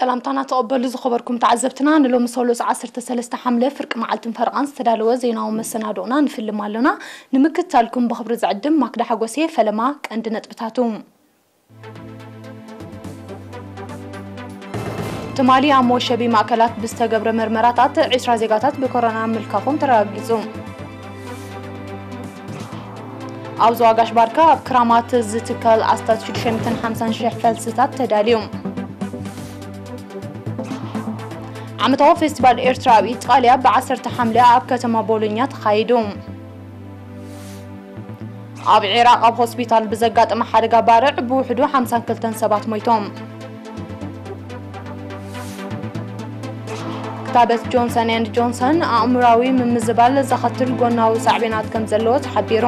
ሰላምታና ተቐበሉ ዝኸበርኩም ተዓዘብትና፣ ንሎሚ ሰሉስ ዓሰርተ ሰለስተ ሓምለ ፍርቂ መዓልትን ፈረቓን ዝተዳለወ ዜናዊ መሰናዶና ንፍልም ኣሎና። ንምክትታልኩም ብኽብሪ ዝዕድም ማክዳ ሓጎሴ። ፈለማ ቀንዲ ነጥብታቱ። ትማሊ ኣብ መወሸቢ ማእከላት ብዝተገብረ መርመራታት ዒስራ ዜጋታት ብኮሮና ምልካፎም ተረጋጊጹ። ኣብ ዞባ ጋሽ ባርካ ኣብ ክራማት ዝትከል ኣስታት ሽዱሽተ ሚእትን ሓምሳን ሽሕ ፈልስታት ተዳልዩ። ዓመታዊ ፌስቲቫል ኤርትራ ኣብ ኢጣልያ ብ ዓሰርተ ሓምለ ኣብ ከተማ ቦሎኛ ተኻይዱ። ኣብ ዒራቕ ኣብ ሆስፒታል ብዘጋጠመ ሓደጋ ባርዕ ብውሕዱ ሓምሳን ክልተን ሰባት ሞይቶም። ክታበት ጆንሰን ኤንድ ጆንሰን ኣእምራዊ ምምዝባል ዘኸትል ጎናዊ ሳዕቤናት ከም ዘለዎ ተሓቢሩ።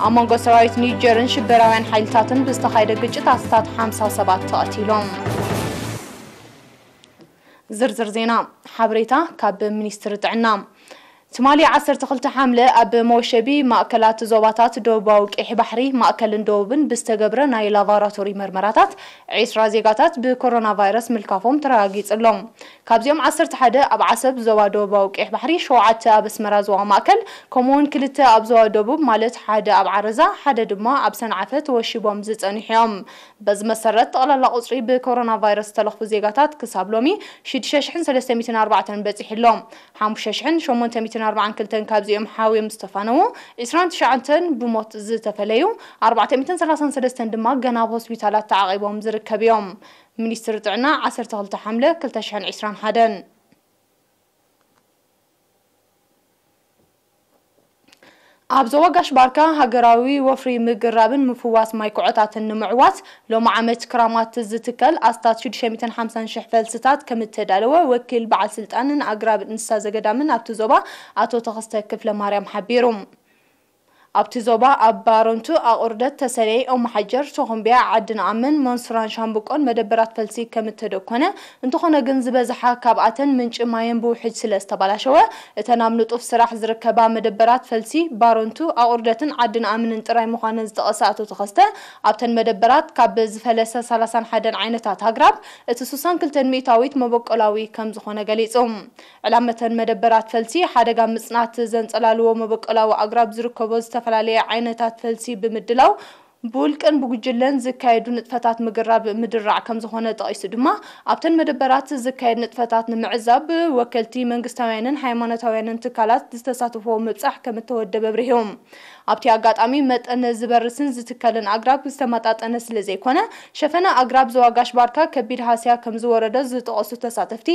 ኣብ መንጎ ሰራዊት ኒጀርን ሽበራውያን ሓይልታትን ብዝተኻየደ ግጭት ኣስታት ሓምሳ ሰባት ተቐቲሎም። ዝርዝር ዜና። ሓበሬታ ካብ ሚኒስትሪ ጥዕና። ትማሊ ዓሰርተ ክልተ ሓምለ ኣብ መወሸቢ ማእከላት ዞባታት ደቡባዊ ቀይሕ ባሕሪ፣ ማእከልን ደቡብን ብዝተገብረ ናይ ላቫራቶሪ መርመራታት ዒስራ ዜጋታት ብኮሮና ቫይረስ ምልካፎም ተረጋጊጹ ኣሎ። ካብዚኦም ዓሰርተ ሓደ ኣብ ዓሰብ ዞባ ደቡባዊ ቀይሕ ባሕሪ፣ ሸውዓተ ኣብ ኣስመራ ዞባ ማእከል፣ ከምኡውን ክልተ ኣብ ዞባ ደቡብ ማለት ሓደ ኣብ ዓረዛ፣ ሓደ ድማ ኣብ ሰንዓፈ ተወሺቦም ዝጸንሑ እዮም። በዚ መሰረት ጠቕላላ ቁጽሪ ብኮሮና ቫይረስ ዝተለኽፉ ዜጋታት ክሳብ ሎሚ ሽዱሽተ ሽሕን ሰለስተ ሚእትን ኣርባዕተን በጺሑ ኣሎ። ሓሙሽተ ሽሕን ሸሞንተ ሚእትን ኣርባዓን ክልተን ካብዚኦም ሓውዮም ዝተፋነዉ፣ ዒስራን ትሽዓተን ብሞት ዝተፈለዩ፣ ኣርባዕተ ሚእትን ሰላሳን ሰለስተን ድማ ገና ኣብ ሆስፒታላት ተዓቒቦም ዝርከቡ እዮም። ሚኒስትሪ ጥዕና ዓሰርተ ክልተ ሓምለ ክልተ ሽሕን ዕስራን ሓደን። ኣብ ዞባ ጋሽ ባርካ ሃገራዊ ወፍሪ ምግራብን ምፍዋስ ማይ ኩዖታትን ንምዕዋት ሎሚ ዓመት ክራማት ዝትከል ኣስታት ሽዱሽተ ሚእትን ሓምሳን ሽሕ ፈልስታት ከም እተዳለወ ወኪል በዓል ስልጣንን ኣግራብ እንስሳ ዘገዳምን ኣብቲ ዞባ ኣቶ ተኸስተ ክፍለ ማርያም ሓቢሩ። ኣብቲ ዞባ ኣብ ባረንቱ፣ ኣቑርደት፣ ተሰነይ፣ ኦመሓጀር፣ ቶኾምቢያ፣ ዓዲ ንኣምን፣ መንሱራን ሻምብቆን መደበራት ፈልሲ ከም እተደኮነ፣ እንተኾነ ግን ዝበዝሓ ካብኣተን ምንጪ ማየን ብውሕጅ ስለ ዝተባላሸወ፣ እተን ኣብ ንጡፍ ስራሕ ዝርከባ መደበራት ፈልሲ ባረንቱ፣ ኣቑርደትን ዓዲ ንኣምንን ጥራይ ምዃነን ዝጠቐሰ ኣቶ ተኸስተ፣ ኣብተን መደበራት ካብ ዝፈለሰ ሰላሳን ሓደን ዓይነታት ኣግራብ እቲ ስሳን ክልተን ሚእታዊት መበቆላዊ ከም ዝኾነ ገሊጹ። ዕላመተን መደበራት ፈልሲ ሓደጋ ምጽናት ዘንጸላልዎ መበቆላዊ ኣግራብ ዝርከቦ ዝተፈላለየ ዓይነታት ፈልሲ ብምድላው፣ ብውልቅን ብጉጅለን ዝካየዱ ንጥፈታት ምግራብ ምድራዕ ከም ዝኾነ ጠቒሱ ድማ፣ ኣብተን መደበራት ዝካየድ ንጥፈታት ንምዕዛብ ወከልቲ መንግስታውያንን ሃይማኖታውያንን ትካላት ዝተሳተፍዎ ምብጻሕ ከም እተወደበ ኣብሪሁ። ኣብቲ ኣጋጣሚ፣ መጠን ዝበርስን ዝትከልን ኣግራብ ዝተመጣጠነ ስለ ዘይኮነ፣ ሸፈነ ኣግራብ ዞባ ጋሽ ባርካ ከቢድ ሃስያ ከም ዝወረዶ ዝጠቐሱ ተሳተፍቲ፣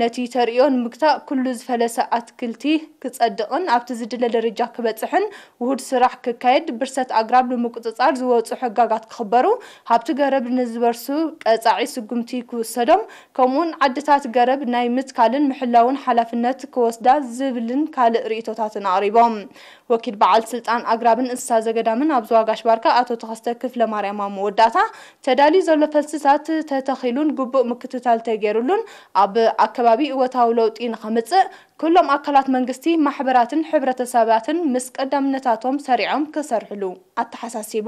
ነቲ ተርእዮ ንምግታእ ኩሉ ዝፈለሰ ኣትክልቲ ክጸድቕን ኣብቲ ዝድለ ደረጃ ክበጽሕን ውሁድ ስራሕ ክካየድ፣ ብርሰት ኣግራብ ንምቁጽጻር ዝወጹ ሕጋጋት ክኽበሩ፣ ሃብቲ ገረብ ንዝበርሱ ቀጻዒ ስጉምቲ ክውሰዶም፣ ከምኡውን ዓድታት ገረብ ናይ ምትካልን ምሕላውን ሓላፍነት ክወስዳ ዝብልን ካልእ ርእይቶታትን ኣቕሪቦም። ወኪል በዓል ስልጣን ኣግራብን እንስሳ ዘገዳምን ኣብ ዞባ ጋሽ ባርካ ኣቶ ተኸስተ ክፍለ ማርያም ኣብ መወዳእታ፣ ተዳልዩ ዘሎ ፈልስታት ተተኺሉን ግቡእ ምክትታል ተገይሩሉን ኣብ ኣከባቢ እወታዊ ለውጢ ንኸምጽእ ኩሎም ኣካላት መንግስቲ፣ ማሕበራትን ሕብረተሰባትን ምስ ቀዳምነታቶም ሰሪዖም ክሰርሕሉ ኣተሓሳሲቡ።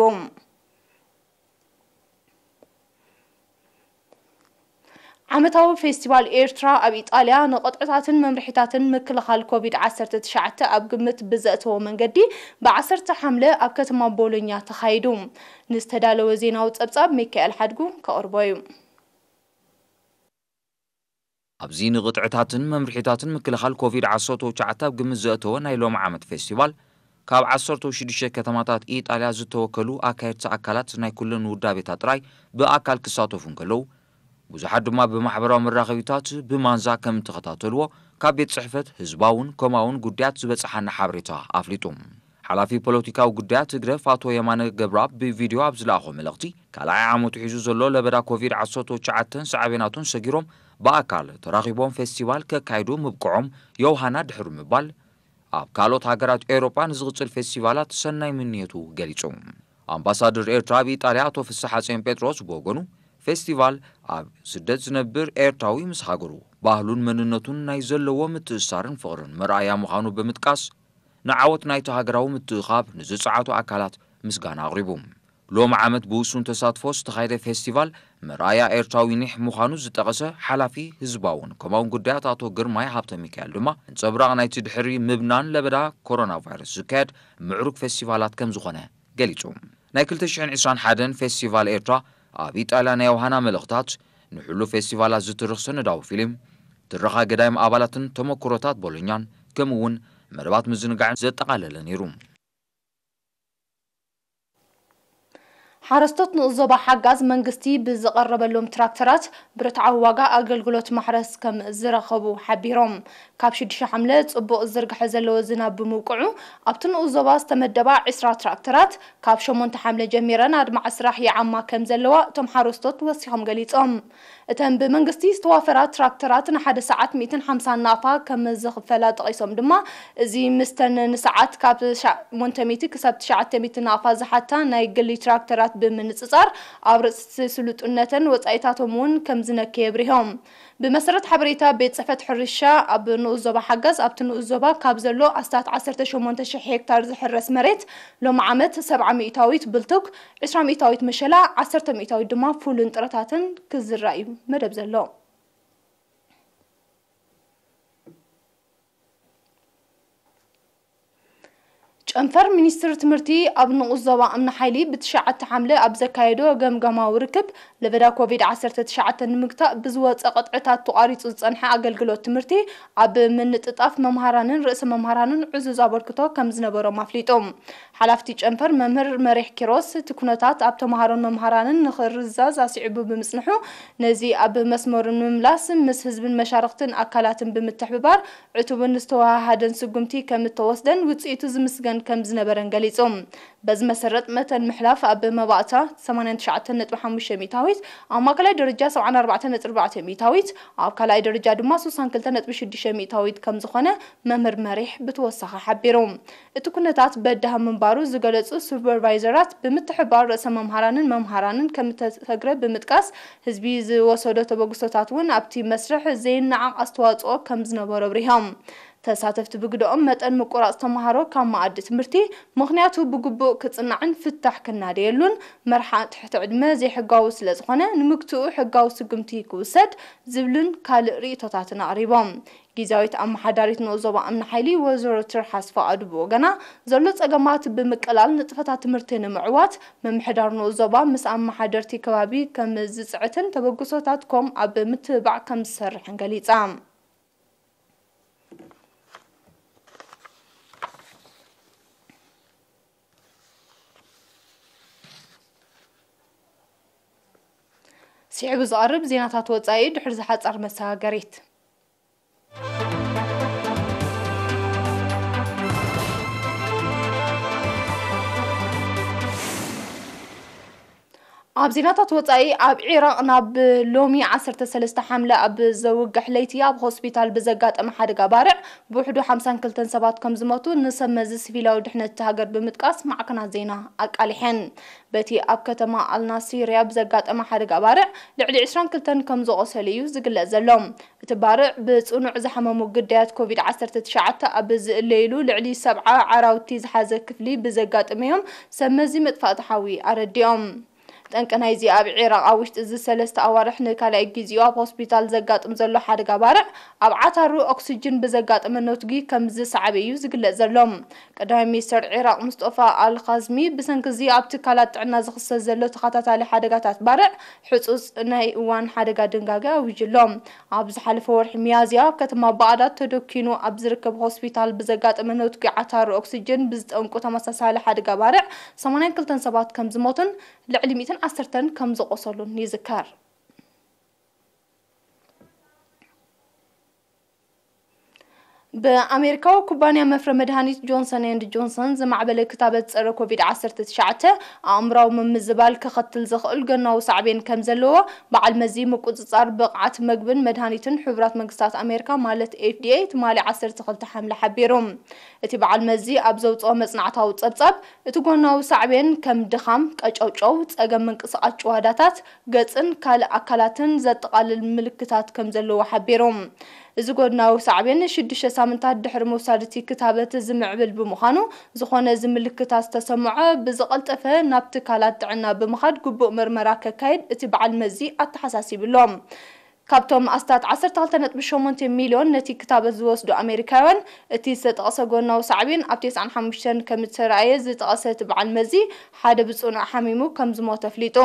ዓመታዊ ፌስቲቫል ኤርትራ ኣብ ኢጣልያ ንቕጥዕታትን መምርሒታትን ምክልኻል ኮቪድ ዓሰርተ ትሽዓተ ኣብ ግምት ብዘእተዎ መንገዲ ብ ዓሰርተ ሓምለ ኣብ ከተማ ቦሎኛ ተኻይዱ። ንዝተዳለወ ዜናዊ ጸብጻብ ሚካኤል ሓድጉ ከቕርቦ እዩ። ኣብዚ ንቕጥዕታትን መምርሒታትን ምክልኻል ኮቪድ ዓሰርተ ትሽዓተ ኣብ ግምት ዘእተወ ናይ ሎሚ ዓመት ፌስቲቫል፣ ካብ ዓሰርተ ሽዱሽተ ከተማታት ኢጣልያ ዝተወከሉ ኣካየድቲ ኣካላት ናይ ኩለን ውዳቤታት ጥራይ ብኣካል ክሳተፉ እንከለዉ፣ ብዙሓት ድማ ብማሕበራዊ መራኸቢታት ብማንዛ ከም እተኸታተልዎ ካብ ቤት ጽሕፈት ህዝባውን ኮማውን ጉዳያት ዝበጽሓና ሓበሬታ ኣፍሊጡ። ሓላፊ ፖለቲካዊ ጉዳያት ህግደፍ ኣቶ የማነ ገብረኣብ ብቪድዮ ኣብ ዝለኣኾ መልእኽቲ፣ ካልኣይ ዓመቱ ሒዙ ዘሎ ለበዳ ኮቪድ ዓሰርተ ትሽዓተን ሳዕቤናቱን ሰጊሮም ብኣካል ተራኺቦም ፌስቲቫል ከካይዱ ምብቅዖም ዮውሃና ድሕሪ ምባል፣ ኣብ ካልኦት ሃገራት ኤውሮጳ ንዝቕጽል ፌስቲቫላት ሰናይ ምንየቱ ገሊጹ። ኣምባሳደር ኤርትራ ኣብ ኢጣልያ ኣቶ ፍስሓጽዮን ጴጥሮስ ብወገኑ፣ ፌስቲቫል ኣብ ስደት ዝነብር ኤርትራዊ ምስ ሃገሩ፣ ባህሉን መንነቱን ናይ ዘለዎ ምትእስሳርን ፍቕርን መርኣያ ምዃኑ ብምጥቃስ፣ ንዓወት ናይቲ ሃገራዊ ምትእኻብ ንዝጸዓቱ ኣካላት ምስጋና ኣቕሪቡ። ሎሚ ዓመት ብውሱን ተሳትፎ ዝተኻየደ ፌስቲቫል መርኣያ ኤርትራዊ ኒሕ ምዃኑ ዝጠቐሰ ሓላፊ ህዝባውን ከምኡውን ጉዳያት ኣቶ ግርማይ ሃብተ ሚካኤል ድማ፣ ነጸብራቕ ናይቲ ድሕሪ ምብናን ለበዳ ኮሮና ቫይረስ ዝካየድ ምዕሩግ ፌስቲቫላት ከም ዝኾነ ገሊጹ። ናይ ክልተ ሽሕን ዕስራን ሓደን ፌስቲቫል ኤርትራ ኣብ ኢጣልያ ናይ ዮሃና መልእኽታት፣ ንሕሉፍ ፌስቲቫላት ዝትርኽ ሰነዳዊ ፊልም፣ ትረኻ ገዳይም ኣባላትን ተመክሮታት ቦሎኛን፣ ከምኡ እውን መደባት ምዝንጋዕን ዘጠቓለለ ነይሩ። ሓረስቶት ንኡስ ዞባ ሓጋዝ መንግስቲ ብዝቐረበሎም ትራክተራት ብርትዓዊ ዋጋ ኣገልግሎት ማሕረስ ከም ዝረኸቡ ሓቢሮም። ካብ ሽዱሽተ ሓምለ ጽቡቕ ዝርግሐ ዘለዎ ዝናብ ብምውቅዑ ኣብቲ ንኡስ ዞባ ዝተመደባ ዕስራ ትራክተራት ካብ ሸሞንተ ሓምለ ጀሚረን ኣድማዒ ስራሕ ይዓማ ከም ዘለዋ እቶም ሓረስቶት ወሲኾም ገሊጾም። እተን ብመንግስቲ ዝተዋፈራ ትራክተራት ንሓደ ሰዓት ሚእትን ሓምሳን ናቕፋ ከም ዝኽፈላ ጠቒሶም ድማ፣ እዚ ምስተን ንሰዓት ካብ ሸሞንተ ሚእቲ ክሳብ ትሽዓተ ሚእቲ ናቕፋ ዝሓታ ናይ ግሊ ትራክተራት ብምንጽጻር፣ ኣብ ርእሲ ስሉጥነተን ወጻኢታቶም እውን ከም ዝነከየ ኣብሪሆም። ብመሰረት ሓበሬታ ቤት ጽሕፈት ሕርሻ ኣብ ንኡስ ዞባ ሓጋዝ፣ ኣብቲ ንኡስ ዞባ ካብ ዘሎ ኣስታት ዓሰርተ ሸሞንተ ሽሕ ሄክታር ዝሕረስ መሬት፣ ሎሚ ዓመት ሰብዓ ሚእታዊት ብልቱግ፣ ዕስራ ሚእታዊት መሸላ፣ ዓሰርተ ሚእታዊት ድማ ፉልን ጥረታትን ክዝራእ እዩ መደብ ዘሎ። ጨንፈር ሚኒስትሪ ትምህርቲ ኣብ ንኡስ ዞባ እምኒ ሓይሊ ብትሽዓተ ሓምለ ኣብ ዘካየዶ ገምጋማዊ ርክብ፣ ለበዳ ኮቪድ ዓሰርተ ትሽዓተ ንምግታእ ብዝወፀ ቅጥዕታት ተቋሪፁ ዝፀንሐ ኣገልግሎት ትምህርቲ ኣብ ምንጥጣፍ መምሃራንን ርእሰ መምሃራንን ዕዙዝ ኣበርክቶ ከም ዝነበሮም ኣፍሊጡ። ሓላፍቲ ጨንፈር መምህር መሪሕ ኪሮስ፣ እቲ ኩነታት ኣብ ተምሃሮን መምሃራንን ንኽርዛዝ ኣስዒቡ ብምጽንሑ፣ ነዚ ኣብ መስመሩ ንምምላስ ምስ ህዝብን መሻርኽትን ኣካላትን ብምትሕብባር ዕቱብን ዝተወሃሃደን ስጉምቲ ከም እተወስደን ውጽኢቱ ዝምስገን ከም ዝነበረን ገሊጹ። በዚ መሰረት መጠን ምሕላፍ ኣብ መባእታ ሰማንያን ትሽዓተን ነጥቢ ሓሙሽተ ሚእታዊት፣ ኣብ ማእከላይ ደረጃ ሰብዓን ኣርባዕተን ነጥቢ ኣርባዕተ ሚእታዊት፣ ኣብ ካልኣይ ደረጃ ድማ ስሳን ክልተን ነጥቢ ሽዱሽተ ሚእታዊት ከም ዝኾነ መምህር መሪሕ ብተወሳኺ ሓቢሩ። እቲ ኩነታት በዳሂ ምንባሩ ዝገለጹ ሱፐርቫይዘራት፣ ብምትሕብባር ርእሰ መምሃራንን መምሃራንን ከም እተተግረ ብምጥቃስ፣ ህዝቢ ዝወሰዶ ተበግሶታት እውን ኣብቲ መስርሕ ዘይነዓቕ ኣስተዋጽኦ ከም ዝነበሮ ኣብሪሆም። ተሳተፍቲ ብግደኦም፣ መጠን ምቁራጽ ተምሃሮ ካብ መኣዲ ትምህርቲ ምኽንያቱ ብግቡእ ክጽናዕን ፍታሕ ክናደየሉን፣ መርሓ ትሕቲ ዕድመ ዘይሕጋዊ ስለ ዝኾነ፣ ንምግትኡ ሕጋዊ ስጉምቲ ክውሰድ ዝብልን ካልእ ርእይቶታትን ኣቕሪቦም። ግዝያዊት ኣመሓዳሪት ንኡስ ዞባ እምኒ ሓይሊ ወይዘሮ ትርሓስ ፍቓዱ ብወገና፣ ዘሎ ጸገማት ብምቅላል ንጥፈታት ትምህርቲ ንምዕዋት ምምሕዳር ንኡስ ዞባ ምስ ኣመሓደርቲ ከባቢ ከም ዝጽዕትን ተበግሶታትኩም ኣብ ምትብባዕ ከም ዝሰርሕን ገሊጻ። ስዒቡ ዝቐርብ ዜናታት ወጻኢ ድሕሪ ዝሓጻር መሰጋገሪት። ኣብ ዜናታት ወጻኢ፣ ኣብ ዒራቕ ናብ ሎሚ ዓሰርተ ሰለስተ ሓምለ ኣብ ዘውግሕ ለይቲ ኣብ ሆስፒታል ብዘጋጠመ ሓደጋ ባርዕ ብውሕዱ ሓምሳን ክልተን ሰባት ከም ዝሞቱ ንሰብ መዚ ሲቪላዊ ድሕነት እታ ሃገር ብምጥቃስ ማዕከናት ዜና ኣቃሊሐን። በቲ ኣብ ከተማ ኣልናሲርያ ብዘጋጠመ ሓደጋ ባርዕ ልዕሊ ዕስራን ክልተን ከም ዝቖሰሉ እዩ ዝግለጽ ዘሎ። እቲ ባርዕ ብጽኑዕ ዝሓመሙ ግዳያት ኮቪድ ዓሰርተ ትሽዓተ ኣብ ዝእለይሉ ልዕሊ ሰብዓ ዓራውቲ ዝሓዘ ክፍሊ ብዘጋጠመ እዮም ሰብ መዚ መጥፋእቲ ሓዊ ኣረዲኦም። ጠንቂ ናይዚ ኣብ ዒራቕ ኣብ ውሽጢ እዚ ሰለስተ ኣዋርሕ ንካልኣይ ግዜኡ ኣብ ሆስፒታል ዘጋጥም ዘሎ ሓደጋ ባርዕ፣ ኣብ ዓታሩ ኦክስጅን ብዘጋጠመ ነትጒ ከም ዝሰዓበ እዩ ዝግለጽ ዘሎ። ቀዳማይ ሚኒስተር ዒራቕ ሙስጠፋ ኣል ካዝሚ፣ ብሰንኪ እዚ ኣብ ትካላት ጥዕና ዝኽሰት ዘሎ ተኸታታሊ ሓደጋታት ባርዕ፣ ሕጹጽ ናይ እዋን ሓደጋ ድንጋገ ኣዊጁ ኣሎ። ኣብ ዝሓለፈ ወርሒ ሚያዝያ፣ ኣብ ከተማ ባቕዳድ ተደኲኑ ኣብ ዝርከብ ሆስፒታል ብዘጋጠመ ነትጒ ዓታሩ ኦክስጅን ብዝጠንቁ ተመሳሳሊ ሓደጋ ባርዕ፣ ሰማንያን ክልተን ሰባት ከም ዝሞቱን ልዕሊ ሚእትን ዓሰርተን ከም ዝቖሰሉን ይዝከር። ብኣሜሪካዊ ኩባንያ መፍረ መድሃኒት ጆንሰን ኤንድ ጆንሰን ዝማዕበለ ክታበት ጸረ ኮቪድ ዓሰርተ ትሽዓተ፣ ኣእምራዊ ምምዝባል ከኸትል ዝኽእል ጎናዊ ሳዕቤን ከም ዘለዎ በዓል መዚ ምቁጽጻር ብቕዓት መግብን መድሃኒትን ሕቡራት መንግስታት ኣሜሪካ፣ ማለት ኤፍ ዲ ኤ፣ ትማሊ ዓሰርተ ክልተ ሓምለ ሓቢሩ። እቲ በዓል መዚ ኣብ ዘውጽኦ መጽናዕታዊ ጸብጻብ፣ እቲ ጎናዊ ሳዕቤን ከም ድኻም፣ ቀጨውጨው፣ ጸገም ምንቅስቓስ ጭዋዳታት ገጽን ካልእ ኣካላትን ዘጠቓልል ምልክታት ከም ዘለዎ ሓቢሩ። እዚ ጎድናዊ ሳዕቤን ሽዱሽተ ሳምንታት ድሕሪ ምውሳድ እቲ ክታበት ዝምዕብል ብምዃኑ፣ ዝኾነ እዚ ምልክታት ዝተሰምዖ ብዝቐልጠፈ ናብ ትካላት ጥዕና ብምኻድ ግቡእ ምርመራ ከካይድ እቲ በዓል መዚ ኣተሓሳሲቡ ኣሎ። ካብቶም ኣስታት ዓሰርተ ክልተ ነጥቢ ሸሞንተ ሚልዮን ነቲ ክታበት ዝወስዱ ኣሜሪካውያን፣ እቲ ዝተጠቕሰ ጎናዊ ሳዕቤን ኣብ ተስዓን ሓሙሽተን ከም እተረኣየ ዝጠቐሰ እቲ በዓል መዚ፣ ሓደ ብጽኑዕ ሓሚሙ ከም ዝሞተ ኣፍሊጡ።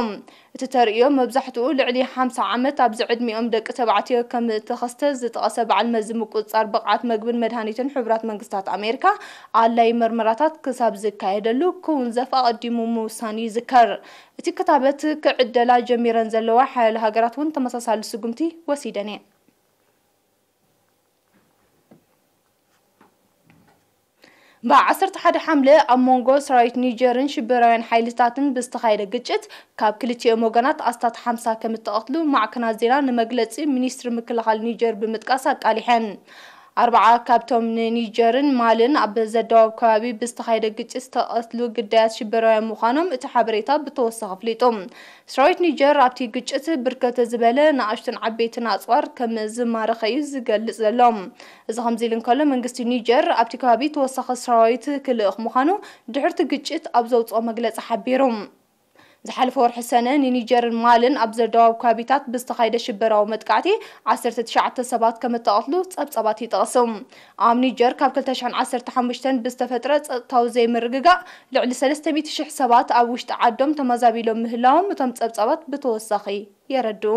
እቲ ተርእዮ መብዛሕትኡ ልዕሊ ሓምሳ ዓመት ኣብዚ ዕድሚኦም ደቂ ተባዕትዮ ከም እተኸስተ ዝጠቐሰ በዓል መዚ ምቁጽጻር ብቕዓት መግብን መድሃኒትን ሕቡራት መንግስታት ኣሜሪካ፣ ኣድላዪ መርመራታት ክሳብ ዝካየደሉ ክውንዘፍ ኣቐዲሙ ምውሳኑ ይዝከር። እቲ ክታበት ክዕደላ ጀሚረን ዘለዋ ሓያሎ ሃገራት እውን ተመሳሳሊ ስጉምቲ ወሲደን እየን። ብዓሰርተ ሓደ ሓምለ ኣብ መንጎ ሰራዊት ኒጀርን ሽበራውያን ሓይልታትን ብዝተኻየደ ግጭት ካብ ክልቲኦም ወገናት ኣስታት ሓምሳ ከም እተቐትሉ ማዕከናት ዜና ንመግለጺ ሚኒስትሪ ምክልኻል ኒጀር ብምጥቃስ ኣቃሊሐን። ኣርባዓ ካብቶም ንኒጀርን ማልን ኣብ ዘደዋውብ ከባቢ ብዝተኻየደ ግጭት ዝተቐትሉ ግዳያት ሽበራውያን ምዃኖም እቲ ሓበሬታ ብተወሳኺ ኣፍሊጡ። ሰራዊት ኒጀር ኣብቲ ግጭት ብርከት ዝበለ ንኣሽቱን ዓበይትን ኣጽዋር ከም ዝማረኸ እዩ ዝገልጽ ዘሎ። እዚ ከምዚ ኢሉ እንከሎ፣ መንግስቲ ኒጀር ኣብቲ ከባቢ ተወሳኺ ሰራዊት ክልእኽ ምዃኑ ድሕርቲ ግጭት ኣብ ዘውጽኦ መግለጺ ሓቢሩ። ዝሓለፈ ወርሒ ሰነ ንኒጀርን ማልን ኣብ ዘደዋውብ ከባቢታት ብዝተኻየደ ሽበራዊ መጥቃዕቲ ዓሰርተ ትሽዓተ ሰባት ከም እተቐትሉ ጸብጻባት ይጠቕሱ። ኣብ ኒጀር ካብ ክልተ ሽሕን ዓሰርተ ሓሙሽተን ብዝተፈጥረ ጸጥታዊ ዘይምርግጋእ ልዕሊ ሰለስተ ሚእቲ ሽሕ ሰባት ኣብ ውሽጢ ዓዶም ተመዛቢሎም ምህላዎም እቶም ጸብጻባት ብተወሳኺ የረድኡ።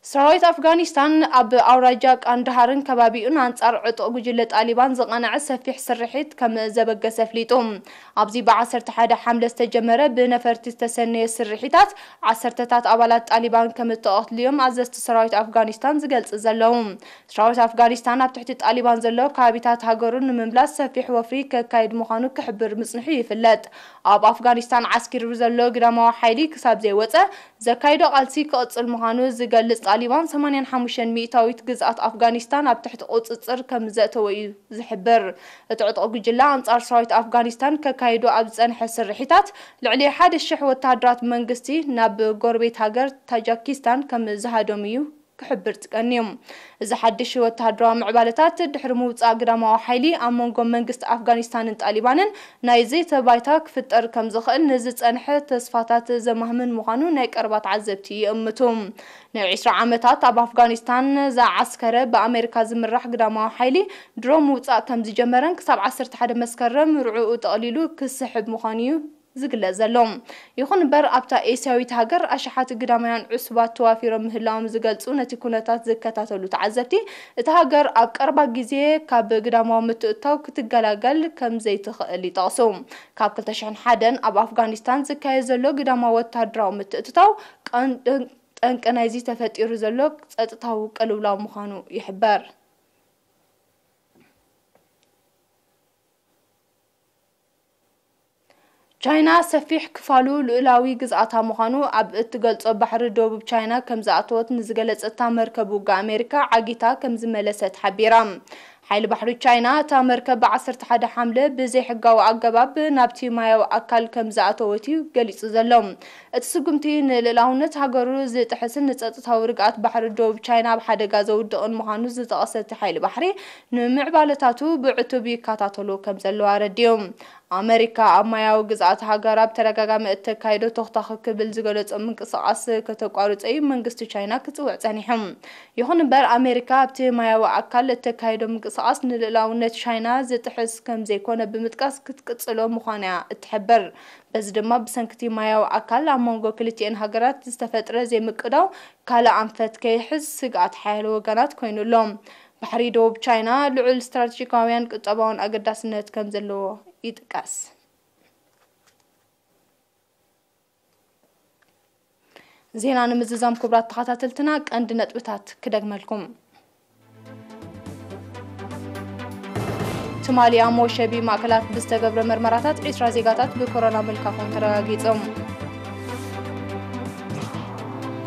ሰራዊት ኣፍጋኒስታን ኣብ ኣውራጃ ቃንዳሃርን ከባቢኡን ኣንጻር ዕጡቕ ጉጅለ ጣሊባን ዝቐንዐ ሰፊሕ ስርሒት ከም ዘበገሰ ኣፍሊጡ። ኣብዚ ብ ዓሰርተ ሓደ ሓምለ ዝተጀመረ ብነፈርቲ ዝተሰነየ ስርሒታት፣ ዓሰርተታት ኣባላት ጣሊባን ከም እተቐትሉ እዮም ኣዘዝቲ ሰራዊት ኣፍጋኒስታን ዝገልጽ ዘለዉ። ሰራዊት ኣፍጋኒስታን ኣብ ትሕቲ ጣሊባን ዘለዉ ከባቢታት ሃገሩ ንምምላስ ሰፊሕ ወፍሪ ከካይድ ምዃኑ ክሕብር ምጽንሑ ይፍለጥ። ኣብ ኣፍጋኒስታን ዓስኪሩ ዘሎ ግዳማዊ ሓይሊ ክሳብ ዘይወጸ፣ ዘካይዶ ቃልሲ ክቕጽል ምዃኑ ዝገልጽ ጣሊባን፣ ሰማንያን ሓሙሽተን ሚእታዊት ግዝኣት ኣፍጋኒስታን ኣብ ትሕቲ ቁጽጽር ከም ዘእተወ እዩ ዝሕብር። እቲ ዕጡቕ ጉጅለ ኣንጻር ሰራዊት ኣፍጋኒስታን ከካይዶ ኣብ ዝጸንሐ ስርሒታት፣ ልዕሊ ሓደ ሽሕ ወተሃደራት መንግስቲ ናብ ጎረቤት ሃገር ታጃኪስታን ከም ዝሃዶም እዩ ክሕብር ጸኒሑ። እዚ ሓድሽ ወተሃደራዊ ምዕባለታት ድሕሪ ምውጻእ ግዳማዊ ሓይሊ ኣብ መንጎ መንግስቲ ኣፍጋኒስታንን ጣሊባንን ናይ ዘይተ ባይታ ክፍጠር ከም ዝኽእል ንዝጸንሐ ተስፋታት ዘማህምን ምዃኑ ናይ ቀረባ ተዓዘብቲ ይእምቱ። ንዒስራ ዓመታት ኣብ ኣፍጋኒስታን ዝዓስከረ ብኣሜሪካ ዝምራሕ ግዳማዊ ሓይሊ ድሮ ምውጻእ ከም ዝጀመረን ክሳብ ዓሰርተ ሓደ መስከረም ርዕኡ ጠቕሊሉ ክስሕብ ምዃኑ እዩ ዝግለጽ ዘሎ። ይኹን እምበር፣ ኣብታ ኤስያዊት ሃገር ኣሽሓት ግዳማውያን ዕሱባት ተዋፊሮም ምህላዎም ዝገልጹ ነቲ ኩነታት ዝከታተሉ ተዓዘብቲ፣ እታ ሃገር ኣብ ቀረባ ግዜ ካብ ግዳማዊ ምትእትታው ክትገላገል ከም ዘይትኽእል ይጠቕሱ። ካብ ክልተ ሽሕን ሓደን ኣብ ኣፍጋኒስታን ዝካየድ ዘሎ ግዳማዊ ወተሃደራዊ ምትእትታው ቀን-፣ ጠንቂ ናይዚ ተፈጢሩ ዘሎ ጸጥታዊ ቅልውላው ምዃኑ ይሕበር። ቻይና ሰፊሕ ክፋሉ ልኡላዊ ግዝኣታ ምዃኑ ኣብ እትገልጾ ባሕሪ ደቡብ ቻይና ከም ዝኣተወት ንዝገለጸታ መርከብ ውግእ ኣሜሪካ ዓጊታ ከም ዝመለሰት ሓቢራ። ሓይሊ ባሕሪ ቻይና እታ መርከብ ብ ዓሰርተ ሓደ ሓምለ ብዘይሕጋዊ ኣገባብ ናብቲ ማያዊ ኣካል ከም ዝኣተወት እዩ ገሊጹ ዘሎ። እቲ ስጉምቲ ንልኡላውነት ሃገሩ ዝጥሕስን ንጸጥታዊ ርግኣት ባሕሪ ደቡብ ቻይና ኣብ ሓደጋ ዘውድቕን ምዃኑ ዝጠቐሰ እቲ ሓይሊ ባሕሪ፣ ንምዕባለታቱ ብዕቱብ ይከታተሎ ከም ዘሎ ኣረዲኡ። ኣመሪካ ኣብ ማያዊ ግዝኣት ሃገራ ብተደጋጋሚ እተካይዶ ተኹታኺ ክብል ዝገለጾ ምንቅስቓስ ከተቋርጾ እዩ መንግስቲ ቻይና ክጽውዕ ጸኒሑ። ይኹን እምበር፣ ኣመሪካ ኣብቲ ማያዊ ኣካል እተካይዶ ምንቅስቓስ ንልኡላውነት ቻይና ዝጥሕስ ከም ዘይኮነ ብምጥቃስ ክትቅጽሎ ምዃና እያ እትሕብር። በዚ ድማ ብሰንክቲ ማያዊ ኣካል ኣብ መንጎ ክልቲኤን ሃገራት ዝተፈጥረ ዘይምቅዳው ካልእ ኣንፈት ከይሕዝ ስግኣት ሓያሎ ወገናት ኮይኑ ኣሎ። ባሕሪ ደቡብ ቻይና ልዑል ስትራቴጂካውያን ቁጠባውን ኣገዳስነት ከም ዘለዎ ይጥቀስ። ዜና ንምዝዛም ክቡራት ተኸታተልትና ቀንዲ ነጥብታት ክደግመልኩም። ትማሊ ኣብ መወሸቢ ማእከላት ብዝተገብረ መርመራታት ዒስራ ዜጋታት ብኮሮና ምልካፎም ተረጋጊጾም።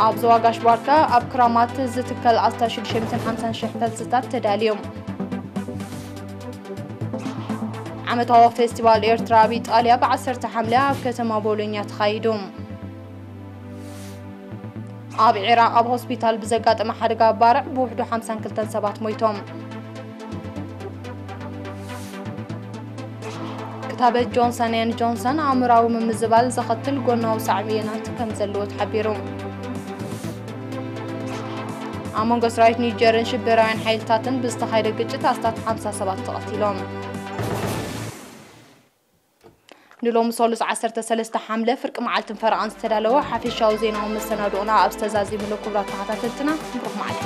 ኣብ ዞባ ጋሽ ባርካ ኣብ ክራማት ዝትከል ኣስታት ሽዱሽተ ሚእትን ሓምሳን ሽሕ ፈልስታት ተዳልዮም። ዓመታዊ ፌስቲቫል ኤርትራ ኣብ ኢጣልያ ብ ዓሰርተ ሓምለ ኣብ ከተማ ቦሎኛ ተኻይዱ። ኣብ ዒራቕ ኣብ ሆስፒታል ብዘጋጠመ ሓደጋ ባርዕ ብውሕዱ ሓምሳን ክልተን ሰባት ሞይቶም። ክታበት ጆንሰን ኤን ጆንሰን ኣእምራዊ ምምዝባል ዘኸትል ጎናዊ ሳዕቤናት ከም ዘለዎ ተሓቢሩ። ኣብ መንጎ ሰራዊት ኒጀርን ሽበራውያን ሓይልታትን ብዝተኻየደ ግጭት ኣስታት ሓምሳ ሰባት ተቐቲሎም። ንሎሚ ሰሉስ ዓሰርተ ሰለስተ ሓምለ ፍርቂ መዓልትን ፈረቓን ዝተዳለወ ሓፈሻዊ ዜናዊ መሰናድኦና ኣብ ዝተዛዚምሉ። ክቡራት ተኸታተልትና፣ ብሩኽ መዓልቲ።